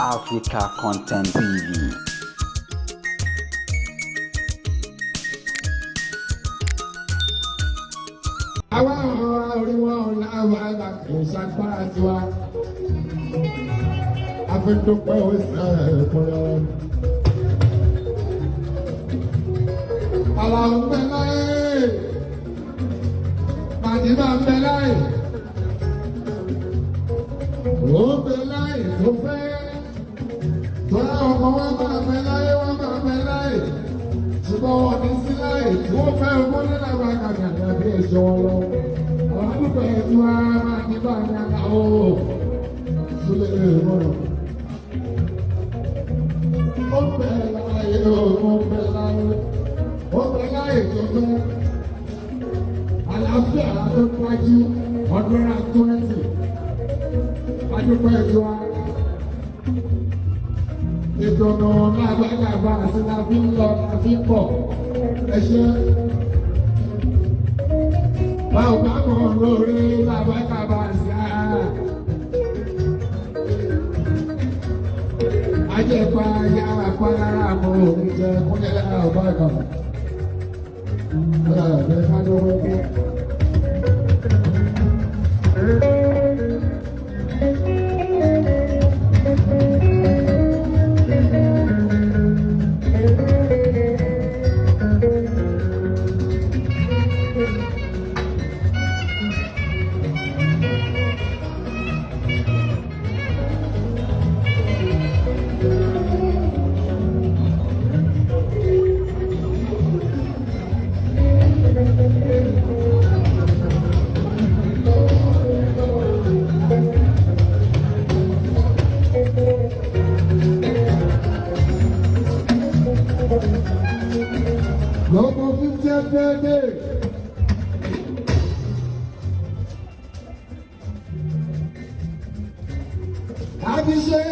Africa Content TV. Àwa orí wọn làwọn àgbà kì í ṣàgbára tiwa. Àfẹnudọpẹ òsè ẹkùnrin. Àlàó ń bẹ láyé, Màdìbà ń bẹ láyé, ó ń bẹ láyé tó fẹ́. Tọ́lá ọmọ wọn máa bẹ láyé, wọn máa bẹ láyé. Ṣùgbọ́n wọn ní sí láyé tí wọ́n fẹ́ ogún nínú àwọn àkàkà àbí ẹ̀ṣọ́ wọn lọ. Àwọn àdúgbò ẹ̀ tí wọ́n máa ní bá ní àlàó sílẹ̀ mọ́nà. Ó bẹ láyé, ó bẹ láyé, ó bẹ láyé tó fẹ́. Àlàáfíà tó dájú 120. Adúpẹ́ ẹ̀jọ́ wa. Ìdùnnú lágbàlagbà sí la fi ń lọ la fi ń bọ̀. Ẹ ṣe. Báwo bá mọ̀ lórí lágbàlagbà sí a. Ajẹ́pá yára pa mọ́ òní jẹ kúnlẹ̀ ọ̀bá kan. Ọ̀rẹ́ ká ló wọ́pọ̀. Gbogbo 50th birthday. A ti ṣe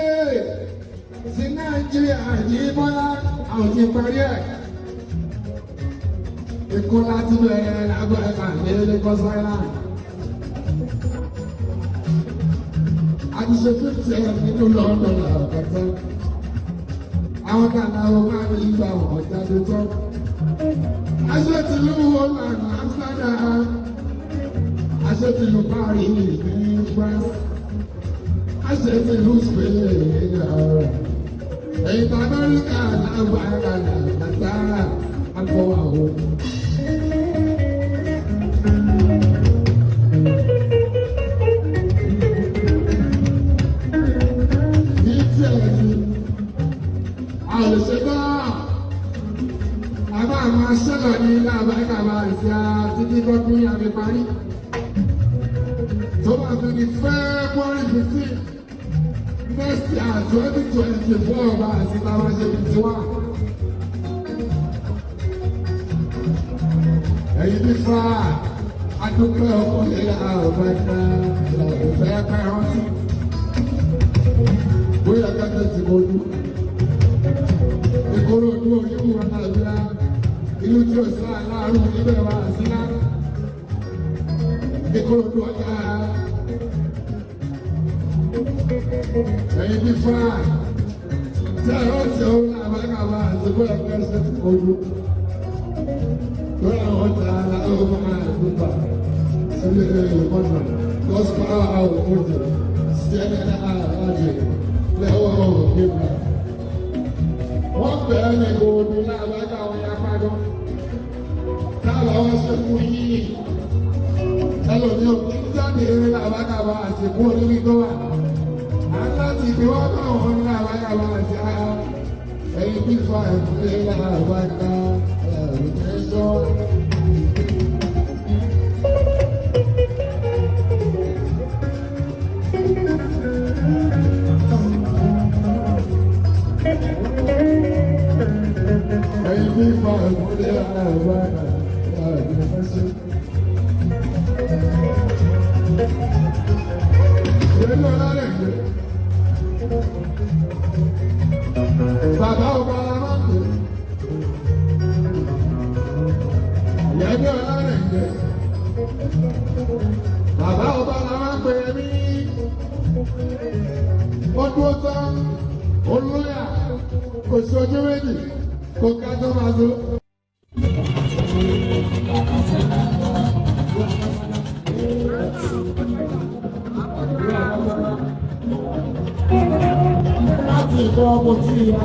sí Nàìjíríà yìí bọ́lá àwọn ti parí ẹ̀. Èkó láti bẹ̀rẹ̀ lábẹ́ ẹ̀ka ní Lagos Island. A ti ṣe 50th nínú London làkàtà. Àwọn kan náà wọ́n máa ń yípa ọ̀jáde tán. Aṣọ tìlú Holland, Amsterdam. Aṣọ tìlú Paris ní France. Aṣọ tìlú Spain. Ẹ̀yìn Amẹ́ríkà lágbára làtàrà àgbọ̀ àwọn. Ní tiẹ̀ ti, a lè ṣe náà a máa máa ṣẹlẹ̀ ní lábàkàbà àti títí tọdún yà fi parí. Tó máa fi ní February 15 next year 2024 bá àti bàbá ṣe 51. Ẹ̀yin ní fa adúpẹ́ ọkùnrin àbẹ̀kẹ́ ìfẹ́ pẹ́ rántí. Bóyá kẹ́kẹ́ ti mojú. Ìkòròdú oníwà àbílá ìlú tí ó sá láàrú níbẹ̀ wá sílá. Ìkòròdú ọjà. Ẹ̀yin bí fa tí a yóò ṣe òun làbákàbà àsìkò ẹ̀kẹ́ ṣe ti kojú. Lórí àwọn ọjà aláwọ̀ máa dùbà sílé ìmọ̀nà gospel àwọn òjò sí ẹni àlájẹ lẹ́wọ̀ òkèbà. Wọ́n bẹ̀rẹ̀ ní ìkòròdú làbákà wọn yá pàgọ́. Táwọn wọn ṣe fún yín. Ẹlòmí ò kí ń jáde làbákàbà àsìkò oníbi tó wà. À ń láti fi wọ́n bá wọn ní làbákàbà àti ara. Ẹyin bí fa ẹ̀fúnlé làbákà ẹ̀rù. Ẹyin bí fa ẹ̀fúnlé làbákà ẹ̀rù. Pẹ̀lú ọlọ́rẹ̀ gbé. Bàbá ọba la máa ń pè. Yẹ̀mí ọlọ́rẹ̀ gbé. Bàbá ọba la máa ń pè mí. Ó dúró tán. Olóyà kò sí ojú méjì kò ká tó máa tó. Láti ìkọ́ ọmọ tí ìyá.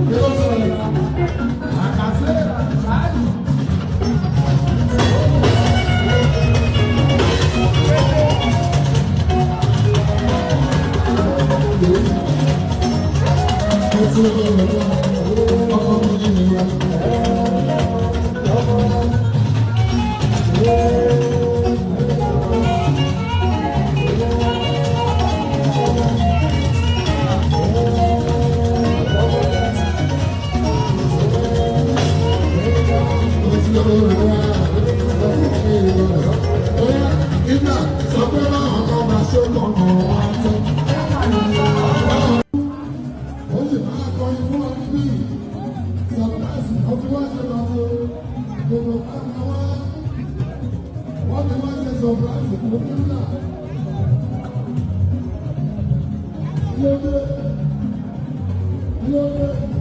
Kí ló ṣẹlẹ̀? Àkàṣe àṣàyè. Ó sì máa kọrin fún wa níbí. Surprise ọtí wá ṣe lọ sí gbogbo káàkiri wá. Wọ́n ti wá ṣe surprise fún Kíńdà. Lóde lóde.